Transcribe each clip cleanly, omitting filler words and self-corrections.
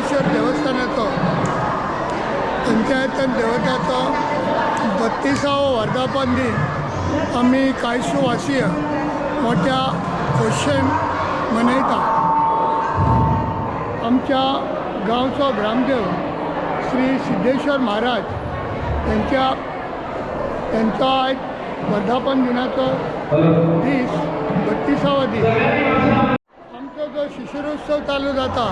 सिद्धेश्वर देवस्थानाचो पंचायतन देवताचो 32वो वर्धापन दिन आमी कायसूवासीय मोठ्या खोशयेन मनयता. आमच्या गांवचो ग्रामदेव श्री सिद्धेश्वर महाराज त्यांचो आयज वर्धापन दिनाचो दीस 32वो दीस. आमचो जो शिशिरोत्सव चालू जाता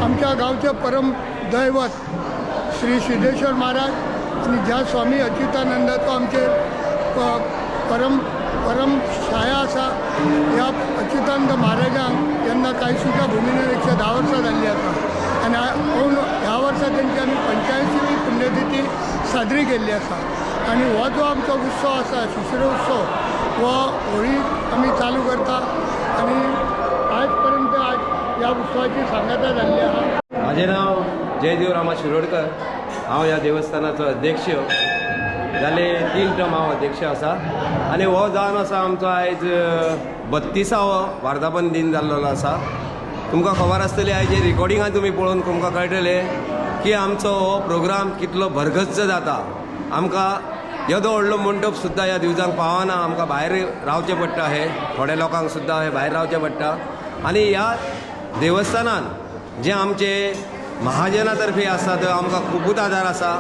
आमच्या गांवचे परम दैवत श्री सिद्धेश्वर महाराज आनी ज्या स्वामी अच्युतानंदाचो आमचेर परम परम छाया आसा ह्या अच्युतानंद महाराजांक जेन्ना कायसूच्या भुमिनेर 110 वर्सां जाल्लीं आसा आनी ह्या वर्सा तेंची आमी 85वी पुण्यतिथी साजरी केल्ली आसा. आनी हो जो आमचो उत्सव आसा शिशिरोत्सव हो होळी आमी चालू करता आनी आज पर्यंत आज ह्या उत्सवाची सांगाता जाल्ली आसा. म्हाजें नांव जयदेव रामा शिरोडकर. हांव ह्या देवस्थानाचो अध्यक्ष जाले 3 टर्म हांव अध्यक्ष आसा आनी हो जावन आसा आमचो आयज 32वो वर्धापन दिन जाल्लो आसा. तुमकां खबर आसतली आयज रिकॉर्डिंगान तुमी पळोवन तुमकां कळटलें की आमचो हो प्रोग्राम कितलो भरगच्च जाता. आमकां येदो व्हडलो मंडप सुद्दां ह्या दिवजांक पावना, आमकां भायर रावचें पडटा, हे थोड्या लोकांक सुद्दां हे भायर रावचें पडटा. आनी ह्या देवस्थानान जे आमचे महाजना तर्फे आसा थंय आमकां खुबूच आदार आसा.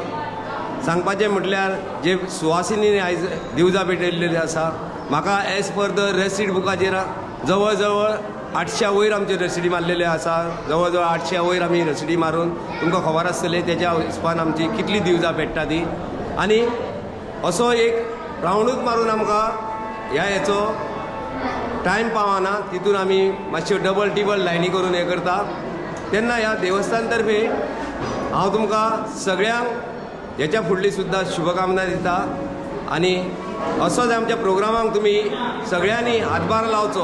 सांगपाचें म्हटल्यार जे सुवासिनी आयज दिवजां पेटयल्ली आसा, म्हाका एज पर the receipt बुकाचेर जवळ जवळ 800 वयर आमच्यो रसिडी मारलेल्यो आसा. जवळ जवळ 800 वयर आमी रसिडी मारून तुमकां खबर आसतलें तेज्या हिसपान आमची कितली दिवजां पेट्टा ती. आनी असो एक रावंडूच मारून आमकां ह्या हेचो टायम पावना, तितून आमी मातश्यो डबल टिबल लायनी करून हें करता. तेन्ना ह्या देवस्थान तर्फे हांव तुमकां सगळ्यांक हेच्या फुडली सुद्दां शुभकामना दिता आनी असोच आमच्या प्रोग्रामांक तुमी सगळ्यांनी हातभार लावचो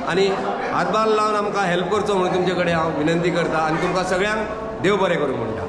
आनी हातभार लावन आमकां हेल्प करचो म्हणून तुमचे कडेन हांव विनंती करता आनी तुमकां सगळ्यांक देव बरें करूं म्हणटा.